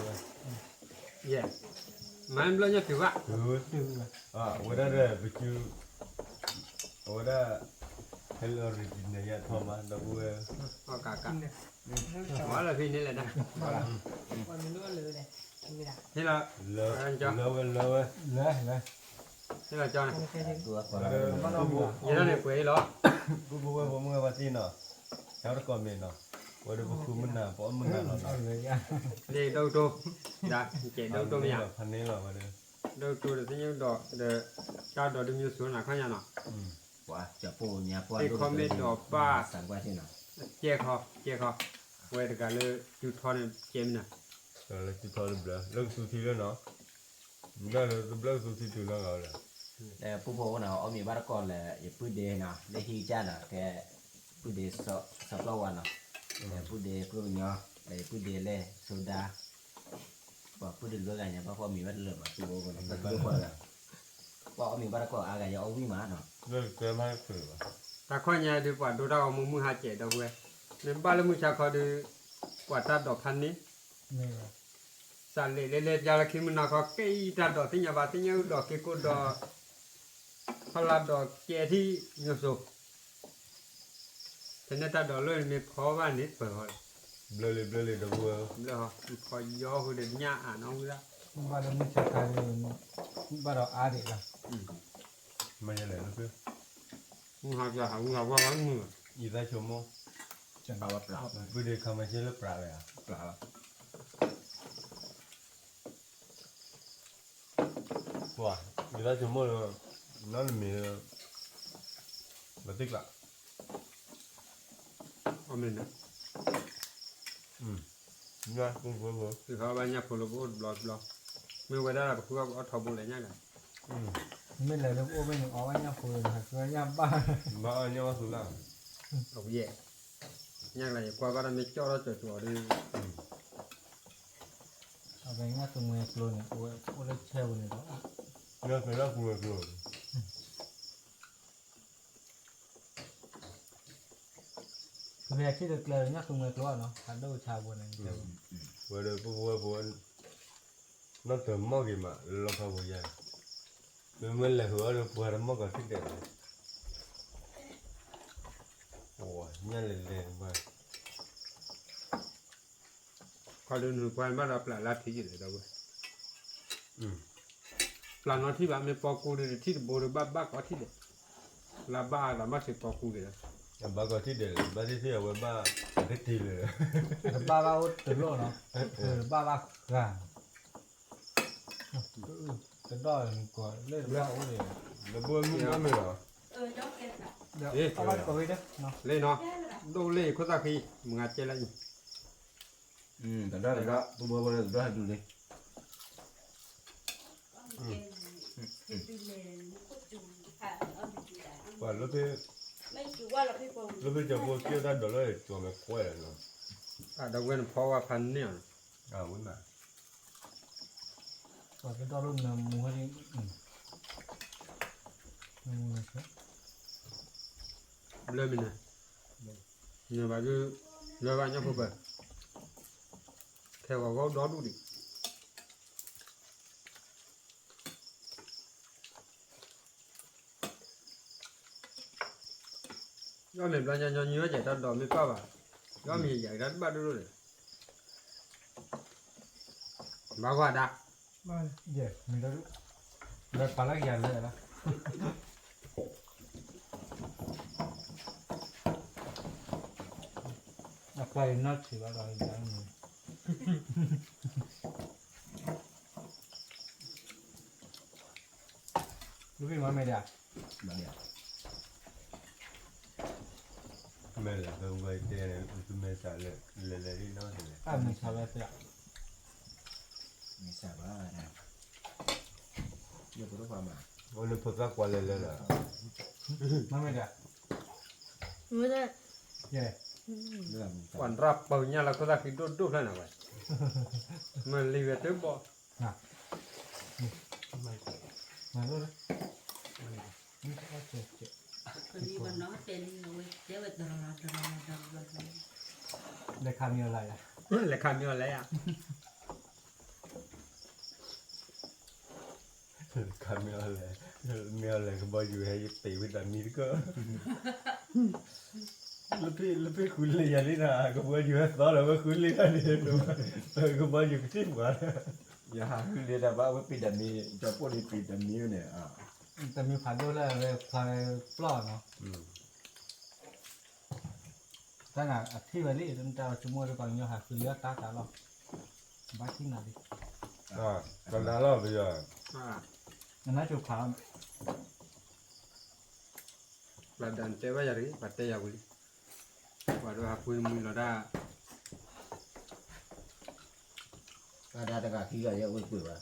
ၢ, ယဲ, မၤဘျီညၣ်တုၤဘၣ်, ဝဲဒၣ်ဒီးပစု, အဝဲဒၣ်, ဟဲလၢ original ယၤထီမး ဒီပုၢ်ဝဲၢ်, အီကးကး, မၤလၢဖဲန့ၣ်လဲၣ်ဒၣ်, ဟ့ၣ်လီၤ, လၢဝဲလၢဝဲ, ဟ့ၣ်လီၤကၠီန့ၣ်, ယဲဒၣ်န့ၣ်ပှဲၤအံၤလီၤ, ပုၢ်ဖိဝဲၢ်ဖိမုၣ်ဝဲပှၤသ့ၣ်နီၤ, တၢ်တကိးမ့ၢ်နီၤ, ဝဲဒီးပဃုမုၢ်နၤ ပအီၣ်မုၢ်နၤလီၤနီၤ, ဒ်ဒိၣ်ကတိၤ, ဒ်, ကဲဒိၣ်ကတိၤမ့ၢ်ဧါ, ဖးန့ၢ်လီၤဝဲဒီး, ဒိၣ်ကတိၤဒီးသ့ၣ်ညါဒီး, တၢ်ဒိးတမံၤစိၤနၤခီညါနီၤ, ပှၤကၠီပိာ်ညါပှၢ်ဒိၣ်ကတိၤ, စၢ်ကွၢ်သ့ၣ်နီၤ, ကဲခီ, ကဲခီ, ဝဲတဂၤလၢ, စုထီန့ၣ်ကဲမနုၤ, လၢစုထီတဘျၢ, လၢကသူထံလၢနီၤ ဘျၢလၢတဘျၢကသူထံတုၤလီၤဂာ်ဝဲလၢ, ပုၢ်ဖိနီၤ အီၣ်မ့ၤဘၣ်တကိးလၢ ယပုၢ်ဒ့နီၤ လၢဟံၣ်ကစၢ်နီၤ ကဲ, ပုၢ်ဒ့, စီၤပျီဝါနီၤ, ပုၢ်ဒ့ကျိၣ်ကညီ, လၢယပုၢ်ဒ့လဲၣ် ဆိဒါ, ပှၤပုၢ်ဒ့လွဲဂၤညါ ဘၣ်ဖီၣ်မ့ၤဘၣ်တလၢာ်ဘၣ် ပုၢ်ဖိနီၤ, ပှၤအီၣ်မ့ၤဘၣ်တကိးအါဂၤယအီၣ်ဝံၣ်မးနီၤ, တၢ်ခီညါဒုးပှၤဒိတၢ်ဂီၤမူမုၢ်ဟါကဲးဒီပုၢ်ဝဲၢ်, နဘၣ်လၢမုၢ်ဆါခီဒီး, ပှၤတၢ်ဒိးဖးန့ၢ် စးလဲၤလဲၤလဲၤပျါလၢခံမုၢ်နၤခီ ကဲအံၤတၢ်ဒိးသ့ၣ်ညါဘၣ် သ့ၣ်ညါအုၣ်ဒိးက့ၤကိၢ်ဒီး, ဖီလာ်ဒိးကဲထံၣ်ညိၣ်စိ, ဖဲန့ၣ်တၢ်ဒိးလၢမ့ၢ်ဖီဘၣ်န့ၣ်ပၢၢ်ဟီ, ဘျၢလံ ဘျၢလံ ဒီပုၢ်ဝဲၢ်, ဘျၢဟီ ဖီယီဃုာ်ဒီးညၣ်အါနီၣ်ဝံၤဒၣ်, ဘၣ်လၢမုၢ်ဆါခါ, ဘၣ်ဒီးအါဒံးလီၤ, မ့ၢ်လဲၣ်လၢ, မုၢ်ဟါကဟးဝံဟးဝါဝဲမုၢ်, ယသးဆိကမိၣ်, ပှၤဒ့ခါမၤရှဲလၢပြးဝဲဧါ, ပြးလီၤ, ပှၤ ယတၢ်ဆိကမိၣ်လၢ နီတမံၤလၢ ပသံကျး အမ့ၢ်န့ၣ် ညါ ဘၣ်ညၣ်ဖိလၢပအိၣ်တဘျီတဘျီ, မ့ၢ်ဝဲဒၣ်ပဃုအီၣ်ထီဘိလဲၣ်ညါလဲၣ်, မ့ၢ်လဲၤလၢပအိၣ်ဘၣ်န့ၣ် အီၣ်ဘၣ်ညၣ်ဖိလၢနဟးဃုညၣ်ဘၣ်, ဘၣ်အီၣ်ညၣ်ဘၣ်သူလၢ, အဝဲ ညၣ်ကလါယကွၢ်ဘၣ်တၢ်မ့ၢ်ကၠီၣ်ထီၣ်ကၠီၤကၠီၤဒီး, အဝဲညၣ်သူမှဲကျိန့ၣ် အိၣ်လၢဆဲပူၤန့ၣ်ဒီး, ညၣ်သူလၢပူၤကျိ, ပမ့ၢ်ထံၣ်တကျဲၤညၣ်သူမှဲကျိနီၤ အဒိၣ်ဆါပူၤန့ၣ်, ဝဲဒီးပဝဲဖိ နီၢ်တမီၢ်က့ၤမး လီၤခီပူၤယါ, မ့မ့ၢ်လဲၤဃုာ်အီၤဒီးပှၤတမီၢ်ကီးထံၣ်ဒဲးလီၤ, ညၣ်လဲၤလဲၤဘၣ်, ခီဒုးနုာ်ပှၤဘၣ်ဒီးပျၢ်လၢထံၣ်ယံၤလဲၣ်ဒီးဝဲ, ပျၢ်နီထံၣ်ဘၣ် မ့ၢ်ပီကူဒုးတထံၣ်တဘိဒီးဘၣ်ဘၣ်ကီးထံၣ်ဒဲး, လၢဘၣ်အါဒီးဘၣ်စ့ၢ်ပီကူဒဲး, ဘၣ်ကီးထံၣ်ဒဲးလဲၣ် ဘၣ်ထံၣ်ထံၣ်အဝဲဘၣ်, အကတ့လၢ, တဘၣ်ဘၣ်အိၣ်တလိၣ်နီၤ, တဘၣ်ဘၣ်ဃာ် တဒီၣ်မူကီးလၢတဘၣ်အိၣ်ဒီး, လၢဘိမုၢ်မ့ၢ်လီၤ, လၢနီၤ, ဒိၣ်လၢယခိၣ်သၣ်ခံ, မုၢ်ဂၤကဲလၢအံၤ, တဒီၣ်တဒီၣ် ပဘိဘိလၢတဒီၣ်ဟဲဒူလံ, ပှၤလၢဖဲ, လၢဖဲကၠီၤဖိက့ၣ်တၢ်ဒိးလၢကၠီၤမဲာ်ခွဲလီၤ, အဒီပုၢ်ဝဲၢ်နဖီဝါဖးန့ၢ်အီၤ, အဝဲမး ပှၤကဒီးလၢနမူဟဲဒ်, နမူန့ၣ်, ဘျၢမံၤန့ၣ်, နဘၣ်ဒုး, လၢဘၣ်ညၣ်ဖိပၢၢ်, ခဲဂီၤဂီၤဒီဒူၣ်ဒံး ယီၢ်မ့ၢ်ဘျီညီညီညီဝဲကဲတၢ်ဒိးမ့ၢ်ပၢ်ဘၣ်, ယီၢ်မ့ၢ်ယယၤကဒါတဘၣ်ဒိၣ်ဒိၣ်န့ၣ်, ဘၣ်ကွၢ်ဒၣ်, ယဲၢ်မ့ၢ်ဒီဒူၣ်, လၢပာ်လၢကယၤလၢလၢ, အပှၤအံၤနီၢ်ဆံးဘၣ်ဒီးယၤမ့ၢ် လူဘံၣ်မၤမဲာ်ဒၣ်, မဲာ်လၢကဝဲတဲန့ၣ် ကမဲာ်ဆှးလၢလဲၤလဲၤဒ်နီၢ်လဲၤ, အမဲာ်ဆှးလၢသ့, မဲာ်ဆှးဘၣ်, ယဖိသၣ်ခွါမး, အိၣ်လၢဖိသၣ်ခွါလဲၤလဲၤလၢ, မၤမဲာ်ဒၣ်, ပှၤရၣ်ပၢညၣ်လၢခိၣ်သၣ်ခံဒိၣ်ဒိၣ်ဖျၢၣ်န့ၣ်ဝဲ, မ့ၢ်လံဝဲတဘီၣ် လဲၤခးမံၤအီၤလၢယၤ, လဲၤခးမံၤအီၤလဲၣ်, မ့ၢ်အီၤလဲၣ် ကဘီယူၤဟဲယပ့ၤဝဲဒၣ်မံၤတကၢၢ်, လၢဖဲဃုလ့ၣ်ယၤလံနၤ ကဘီယူၤဟဲသီလီၤဝဲဃုလ့ၣ်တၢ်န့ၣ်, ကဘီယူၤကထံၣ်ပှၤ, ယဟးဃုလ့ၣ်တၢ်ဘၣ်ဝဲပ့ၤတၢ်မံၤ ကၠီၤပိၣ်န့ၣ်ပ့ၤတၢ်မံၤန့ၣ် တမ့ၢ်ဖးဒိၣ်လၢအဝဲခွါပျီၢ်နီၤ, တၢ်နၤအထံၣ်ဝဲလံ တၢ်ဆိကမိၣ်လၢပှၤကညီဟးဃုလ့ၣ်အတၢ်တၢ်လီၢ်, ဘၣ်ထံၣ်နၤလံ, ကနၤလီၤပယီၤ, နနၢ်ဆိဖးလီၤ, ပှၤဒၣ်တဲဘၣ်ယၤတဂ့ၤ ပှၤတဲယၤဝံၤလံ, ပှၤဒိးဟးကွံမံၤလီၤတၢ် အဒၣ်တဂၤခံဂၤယဲအိၣ်တပှဲၤဘၣ်,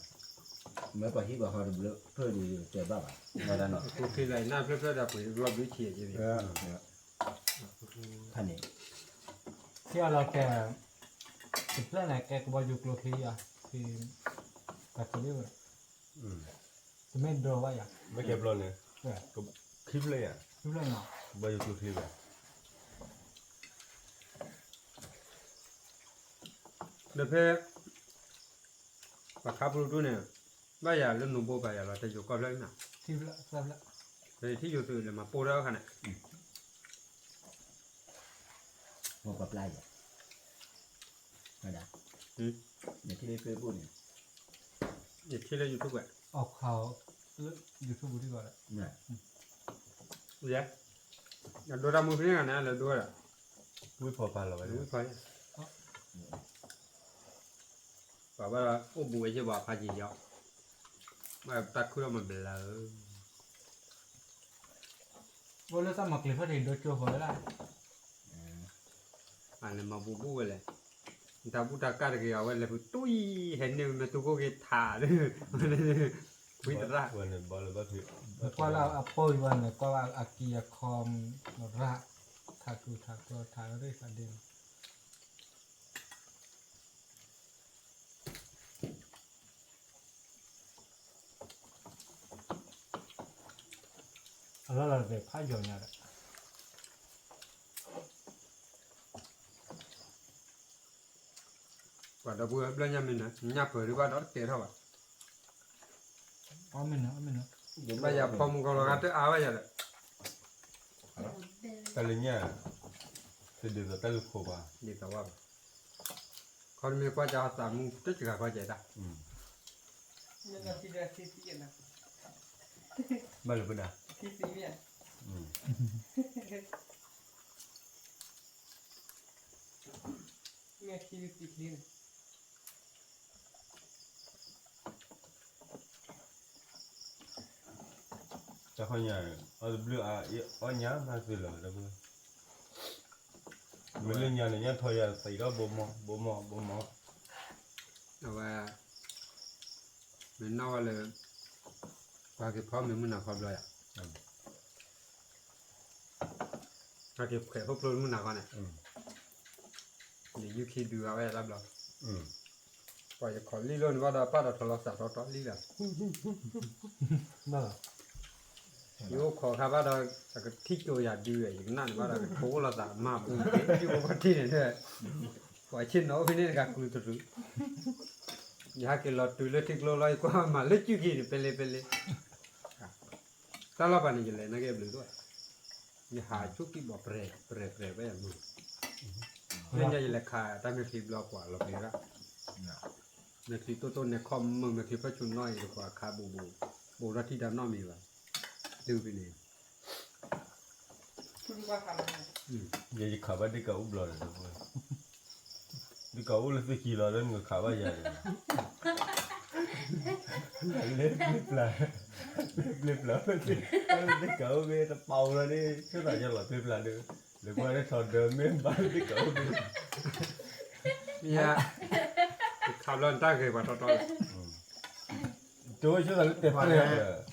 မ့ၢ်ပှၤဟံၣ်ပှၤဃီတဘျုးဖျၢၣ်ဒံးတဲဘၣ်ဘၣ်, ကျိချံလၢနၢ်ဖျၢၣ်ဖျၢၣ်ဒီးပှ့ၤတဘျီဘျုးဆံးယဲ, ခါန့ၣ်, ထံၣ်အီၤလီၤကဲ, တဖျၢၣ်န့ၣ်ကဲကဘီယူၤကျိချံယၤ, တမ့ၢ်ဒိဘၣ်ယၤ, မ့ၢ်ကဲဘျီန့ၣ်, ခံဖျၢၣ်ယၤ, ခံဖျၢၣ်န့ၣ်, ကဘီယူၤကျိချံဘၣ် ဒီးဖဲ ပှၤခါပူၤဒိၣ်န့ၣ်, ဘၣ်ယၤလၢနူဘိပာ်ယၤလီၤ တယိၤကီၢ်ဖျၢၣ်န့ၣ်, ထံယိၤသုးလဲၤမၤပိၢ်ထီၣ်အခါန့ၣ်, မ့ၢ်ပှၤပျၢ်ယၤ, ဒၣ်, ယထံၣ်လၢ Facebook န့ၣ်, ယထံၣ်လၢ YouTube ဝဲ, အခါ, လၢ YouTube ထံၣ်ဘၣ်ဒီး, ယဲ, အဒိတၢ်မူဖဲန့ၣ်ဂၤန့ၣ် လဲၤဒိဝဲဒၣ်, ဝံၣ်ဖီပာ်လီၤဝဲ, ဝံၣ်ဖီ, ပှၤဘၣ်အိၣ်ဘူးဝဲယဘၣ်ဖးယံၤယီၤ, ဘၣ်တၢ်ခုၣ်ထီၣ်မၤဘျါဧၢ, အိၣ်လၢတၢ်မၤကျဲၤထီၣ်တ့ၢ်ဒိကၠိဃီၤဝဲဒၣ်, အန့ၣ်မၤဘူးဘူးဝဲလဲၣ်, နတၢ်ဘူၣ်တၢ်ကၢ်တဂ့ၤအဝဲလဲၤဖုတူၢ်အံၤ ဟဲန့ၢ်ဝဲမ့ၢ်တူၢ်ခိၣ်က့ၤထးဒီး, ဝံသရၣ်, ကွၢ်လၢအဖိအံၤဘၣ်န့ၣ် ကွၢ်ဘၣ်အကံၢ်အခီ, ရၣ်, ထးကျိၤထးကျိၤထးရ့ၣ်သးဒ့လီၤ. အလီၢ်လီၤတဘဲးဖးယီၤညါဒီး, ပှၤဒီပုၢ်ဝဲၢ်ဘျီညါမ့ၢ်နၤ ညၣ်ပၢၤဒုးဘၣ်ဒီးတတဲထီၣ်ဘၣ်, အီၣ်မ့ၢ်နၤ အီၣ်မ့ၢ်နၤ, ဘၣ်ယၤဖီမုၢ်ကီၢ်လီၤဂာ်တအါဘၣ်ယၤဒီး, တၢ်လၢညၣ်, တဒ်သိးတၢ်လူၢ်ခိၣ်ဘၣ်, ဒ်သိးဘၣ်, ခီတမ့ၢ်ကွၢ်ကၢ်သးမူတစှၤခီကဲတၢ်, ဘၣ်လၢပဒၣ်, တၢ်ခီညါ, အီၣ်တဘျုးအါ, အီၣ်ညါမးသုလီၤ, မ့ၢ်လၢညါန့ၣ် ညၣ်ထီယၤသံးဒီးဘိမီၢ် ဘိမီၢ် ဘိမီၢ်, အဝဲ, မ့ၢ်နီၢ်ဝဲလၢ, ပှၤက့ၤဖီမ့ၢ်မုၢ်နၤခီဘျီယၤ ဟဲက့ၤဖှဲးဖိဖျိမုၢ်နၤခီန့ၣ်, ယယူၢ်ခံဒုးဂၤဝဲတဘျီ, ပှၤယခီၣ်လံလိၢ်န့ၣ်ဘၣ်ဒီး ပာ်ဒီးထီၣ်လီၤသးထီထီလံလီၤ, ယအိၣ်ခိးခါဘၣ်ဒီး, ကထံၣ်ကၠိယၤဒုးဝဲ ယကနၣ်န့ၣ်ဘၣ်ဒီး ကထိလီၤသးမၤပူၤက့ၤ ယအိၣ်ဖီၣ်ထံၣ်န့ၣ်ဒီး, ပှၤဆ့ၣ်နီၤအိၣ်ဖဲန့ၣ်တဂၤကလုာ်တရူး, ယဟဲက့ၤလီၤတုၤလၢထံကျိလီၤ ယကွၢ်မၤလၢကုက့ၤန့ၣ် ပလဲပလဲ တၢ်လီၢ်ပၤန့ၣ် ယလဲၤနာ်က့ဘျုးဒိၣ်, ယဟးဆူကံၢ်ဘီၣ်ပြဲၤပြဲၤပြဲၤဝဲယမုၢ်, လၢညါယလဲၤခးတၢ်မဲာ်ချံဘျီပှၤလီၤပျံၤရၣ်, မဲာ်ချံတိၢ်တိၢ်န့ၣ်ခီမုၢ် မဲာ်ချံဖဲဆူၣ်နီၣ်အံၤတပှၤခးဘူးဘူး, ဘူးထီၣ်ထံတၢ်နီတမံၤဘၣ်, တုၤဖဲန့ၣ် ယဲယခးဘၣ်ဒ့ၣ်ကၤအိၣ်ဘျီဒီး, ဒ့ၣ်ကၤအိၣ်လၢသုခံလီၤလၢနကခးဘၣ်ယၤန့ၣ်, လၢပျ့ၤပျၢ်, လၢပျ့ၤပျၢ်ဖဲသ့ၣ်, ဒ့ၣ်ကၤအိၣ်မ့ၢ်တပာ်အိၣ်လီၤန့ၣ် ဆိသးယလီၤပျ့ၤပျၢ်ဒီး, လၢကွၢ်လၢထီၣ်ဒၢမ့ၢ်ဘၣ်လၢဒ့ၣ်ကၤအိၣ်မ့ၢ်, ယ, ယခးဘျီနတၢ်ဂ့ၤပှၤတီတီလီၤ တိဆိသးလၢတဲပျဲၢ်,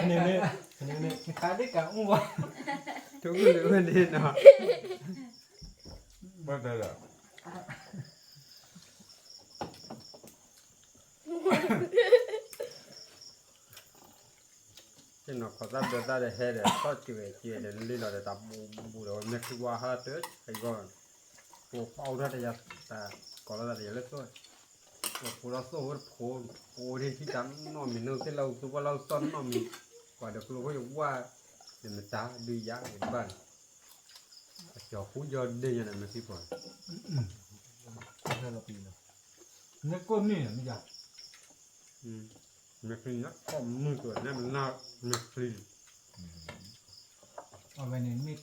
န့ၣ်, နခးဒ့ၣ်ကၤအိၣ်ဘၣ်, ထိၣ်ကလုာ်ဝဲန့ၣ်နီၤ, ဘၣ်တဲလီၤ သ့ၣ်နီၣ်ခီၣ်သၣ်ဘျၢသၣ်ဒီးဟဲဒီး ထီၣ်စဲးဝဲစဲးဒီးလ့လီၤဒီးတၢ်ဘူးဘူးဒီး ဝဲမဲာ်ချံဝါဟးတၢ်အဂီၢ်, ပှၤပာ်အိၣ်ထီၣ်တယၤ, တၢ်ကိးလီၤသးတယၤလၢသိၣ်, ပှၤဖိလီၤသိၣ်ဝဲတဖိ, ဖိဒ့ၣ်ထံၣ်တၢ်နီတမံၤ နီၢ်သ့ၣ်လၢအူသူပှၢ်လၢအူသီၣ်နီတမံၤ, ပှၤဒီးကျိဖိယဝၢ်, ယမတၤဒုးယၤယဘၣ်န့ၣ်, အကၠီၤဃူယီၤဒ့ၣ်ညါန့ၣ် မဲာ်ချံဖိ နကိၣ်န့ၣ်မ့ၢ်ယၤ, မဲာ်ချံန့ၣ် ကိၣ်မုၢ်ကျိၤန့ၣ်မနၢ်မဲာ်ချံ, အဝဲန့ၣ်မ့ၢ်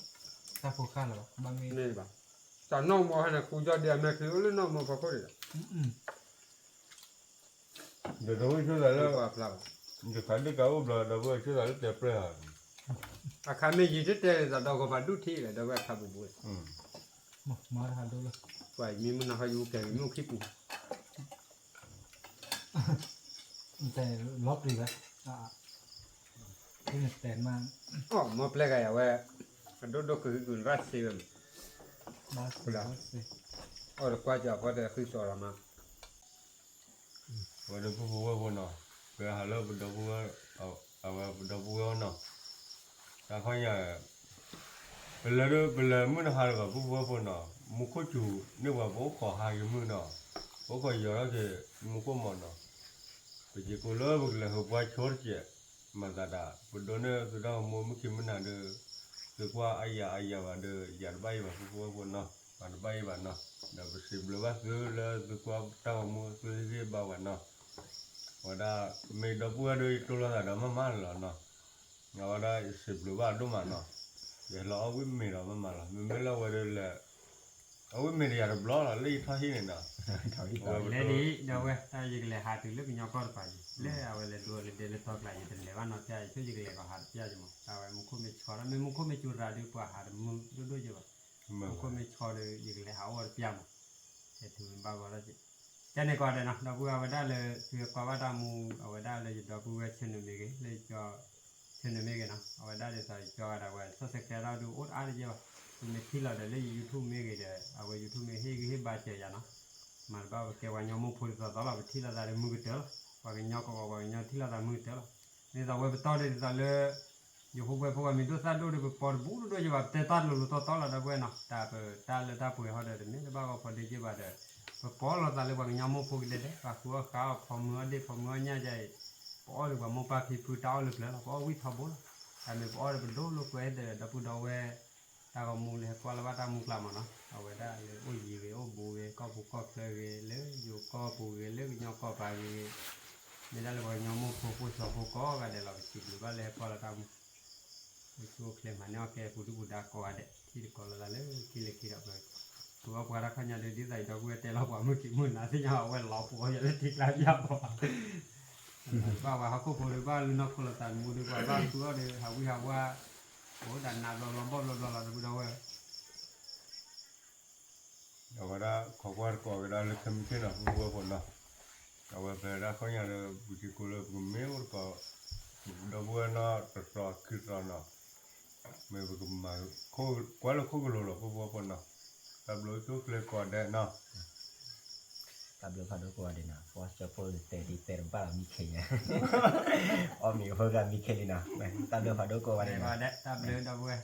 တၢ်ဖိဃၢ်လၢၤဘၣ်, ဘၣ်မ့ၢ်, တၢ်နီၣ်မီဟဲန့ၣ် ဃူယီၤဒ့ၣ်အမဲာ်ချံအိၣ်လၢနီၣ်မီဖီခိၣ်ဒံးဒီး ဒီးဒီပုၢ်ဝဲၢ်ဆိသးလၢ, ယခးဒ့ၣ်ကၤအိၣ်ဘျီ ဒီပုၢ်ဝဲၢ်ဆိသးလၢတဲပျဲၢ်ဧါ, အခါမ့ၢ်ယံၤတတဲလၢသးဒီးကဘၣ်ဒူၣ်ထံၣ်လၢဒီပုၢ်ဝဲၢ်ခးဘူးဘူး, ပှၤမံမုၢ်နၤဟီယအိၣ်ကဲၤမ့ၣ်အူခံပူၤ, တဲလီၤပျံၤဝဲ, တဲမး, အီၣ်မီပျဲၢ်ဂၤယၤဝဲ, အဒိၣ်ဒိၣ်ကဟုကဟုရၣ်စ့ဝဲမး, အီၣ်တကွၢ်ကၠီၤဖီတဃုစီၤလီၤမး ပဒီပုၢ်ဝဲၢ်ဖိနီၤ, ပဟးလၢပဒီပုၢ်ဝဲၢ်, အဝဲပဒီပုၢ်ဝဲၢ်နီၤ, တၢ်ခီညါ, ပလဲၤဒၣ်ပလဲၤမုၢ်နဟါလၢၤဘၣ်ပုၢ်ဝဲၢ်ဖိနီၤ, မူခိၣ်စူၤန့ၢ်ပှၤပအိၣ်ခိးဟါယမုၢ်နီၤ, ပအိၣ်ခိးယီၤထီၣ်က့ၤမူခိၣ်မးနီၤ, ပက့ၤကိးလၢပကလဲၤဟၢပှၤဆိတစဲး, မၤသးဒၣ် ပဒိးန့ၢ်သုတၢ်ဂီၤမူမုၢ်ခံမုၢ်နၤဒီး, သုကွၢ်အါယၤအါယၤဘၣ်ဒီး ယၤတဘၣ်အံၤဘၣ်ပုၢ်ဝဲၢ်ဖိနီၤ, ပှၤတဘၣ်အံၤဘၣ်နီၤ, ဒီးပစံးဘျုးဘၣ်သုလၢသုကွၢ်တၢ်ဂီၤမူသုဟ့ၣ်ဂံၢ်ဘါဝဲနီၤ, ဝဲဒၣ်မ့ၢ်ဒီပုၢ်ဝဲၢ်ဒီးယတိၢ်လိာ်သးဒီးမးမးလီၤနီၤ, အဝဲဒၣ်ယစံးဘျုးဘၣ်ဒိၣ်မးနီၤ, ယဟဲလီၤအီၣ်ဝံၣ်မ့ၤဒီးမ့ၢ်မးလီၤ, မ့မ့ၢ်လၢအဝဲဒီးလဲၤ အီၣ်ဝံၣ်မ့ၤဒီးယၤတဘျီလီၤ, လၢယထီၣ်ဟံၣ်န့ၣ်နီၤ, လဲၤဒ်ဒီးဝဲ တၢ်ယကလဲၤဟးတုၤလၢကညီကီၢ်တပၤယံၤ, လၢအဝဲလဲၤဒိးလဲၤဒဲးလၢတီကျါ ယတလဲၤဘၣ်နီတဘျီ, ယဆိယကလဲၤကီးဟးတဘျီယမး, တၢ်ဝဲမူခိၣ်မ့ၢ်ဆီဒီး မ့ၢ်မူခိၣ်မ့ၢ်ကၠိတရၤဒီး ပှၤဟးတမုာ်ဒိၣ်ဒိၣ်ယဘၣ်, မူခိၣ်မ့ၢ်ဆီဒီး ယကလဲၤဟးအိၣ်တဘျီမး, ဟဲတုၤမ့ၢ်ဘၣ်ဂီၤဒီး ကဲန့ၣ်ကိးဂၤဒဲးနီၤ, ဒီပုၢ်ဝဲၢ်ဝဲဒၣ်လၢသုကွၢ်ဘၣ်တၢ်မူ အဝဲဒၣ်လၢယဒီပုၢ်ဝဲၢ် channel မ့ၢ်ဂ့ၤ, လၢယကီ channel မ့ၢ်ဂ့ၤနီၤ, အဝဲဒၣ်ဒ်သိးယကီဂၤဒဲးဝဲ subscribe တၢ်ဒုးအိၣ်အါတယဲၢ်ဘၣ်, သုမ့ၢ်ထံၣ်လီၤဒီးလၢယ YouTube မ့ၢ်ဂ့ၤဒီး အဝဲ YouTube မ့ၢ်ဟ့ၣ်ဂံၢ်ဟ့ၣ်ဘါစၢၤယၤနီၤ, မၤတဘၣ်ပကဲပှၤကညီမိၢ်ဖိဒ်သိးသိးလီၤ, ပထံၣ်လိာ်သးဒီးမုာ်ကတၢၢ်လီၤ, ပှၤကညီကီၢ်ကီၢ် ပှၤကညီထံၣ်လိာ်သးမုာ်ကတၢၢ်လီၤ, ဒ်သိးဝဲပတီၢ်ဒ်သိးလၢ ယဟိဝဲဖိပှၤမ့ၢ်ဒိၣ်သၣ်ဒိၣ်ဒီး ပပီတဘူးဒိၣ်ဒိၣ်ယဘၣ် ပတဲတၢ်တလိၤလိၤတီတီလီၤ ဒီပုၢ်ဝဲၢ်နီၤ, တၢ်ပတၢ်လၢတၢ်ပှဲၤဟီဒီး တမ့ၢ်တဘၣ်ဂီၢ်ဖီဒ့က့ဘၣ်ဒီး ပပီလီၤသးလၢပှၤကညီမိၢ်ဖိကလဲၤဒဲး ပှၤဃုအီၣ်ဃါအီၣ်ဖီမုၢ်အီၣ်ဒ့ၣ်ဖီမုၢ်အီၣ်ညၣ်ယါအံၤ, ပအီၣ်ဒီးပှၤမိၢ်ပၢ်ဖံဖုတၢ်အီၣ်လၢကျၢၤလီၤ, ပအီၣ်ဝံၣ်ထီဘိလီၤ, တၢ်မ့ၢ်ပအီၣ်ဒီးပဒိၣ်လိာ်ကွဲဒီး ဒီပုၢ်ဒီဝဲၢ် တၢ်ဂီၤမူလၢဟဲကွၢ်လၢဘၣ်တၢ်မူကျါမးနီၤ, အဝဲဒၣ်လၢအိၣ်ယံၤဂ့ၤ အိၣ်ဘူးဂ့ၤ ကီၢ်ပူၤကီၢ်ချၢဂ့ၤ လၢယိၤကီၢ်ပူၤဂ့ၤ လၢကညီကီၢ်ပၤဂ့ၤဂ့ၤ, မ့ၢ်ဒၣ်လၢပှၤကညီမိၢ်ဖိဖိစီၤဖိကိးဂၤဒဲးလီၤ, ပစံးဘျုးဘၣ်လၢဟဲကွၢ်လၢတၢ်မူ ပဆိၣ်ချ့မၤန့ၢ်အီၣ်ကဲပူၤဒုၣ်ပူၤဒါကိးဂၤဒဲး ထံၣ်တကိးလိာ်သးလၢခံလၢခံဒီး ပဃုအီၣ်ပှၤတၢ်ခီညါဒီး ဒ်သိးယဒီပုၢ်ဝဲၢ်တဲလီၤပှၤမုၢ်ကံၤမုၢ်နၤသ့ၣ်ညါ အဝဲလီၤပှီၤယၤလၢထံကျါယါပှၤ ဘၣ်ပှၤဟီၣ်ခိၣ်ဖိဒီး ဘၣ်လူၤနီၢ်ခိလီၤသးမူဒီး ပှၤဘၣ်ဃုအီၣ်ဒီး ဟးဝံၣ်ဟးဝါ အိၣ်ဒၣ်နးဘျီဘျီဘီၣ်ဘျီဘျီလီၤ ဒီပုၢ်ဒီဝဲၢ် အဝဲဒၣ်ခိးကွၢ်တကိးကဒါလၢခဲမုၢ်ဆ့ၣ်နီၤ ပုၢ်ဖိဝဲၢ်ဖိနီၤ, အဝဲဖဲဒၣ်ခီညါဒီး ပူၤထံကိလၢပကမ့ၢ်အိၣ်တကိး ဒီပုၢ်ဝဲၢ်နီၢ်တသီခံသီနီၤ, မ့ၢ်ပကမၤ ကွၢ်လၢခိၣ်ကလိၤလီၤ ပုၢ်ဖိဝဲၢ်ဖိနီၤ, တၢ်ဘျုးဆိၣ်ချ့ကိးဂၤဒဲးနီၤ တၢ်ဘျုးဖးဒိၣ်ကိးဂၤဒဲးနီၤ, ပှၤကၠီဖိတဲဒ်တဲတဘၣ်လီၤမံခ့ညါ, အီၣ်မ့ၤအဖိဂၤမံခ့လံနီၤ, တၢ်ဘျုးဖးဒိၣ်ကိးဂၤဒဲးနီၤ, တၢ်ဘျုးဒီပုၢ်ဝဲၢ်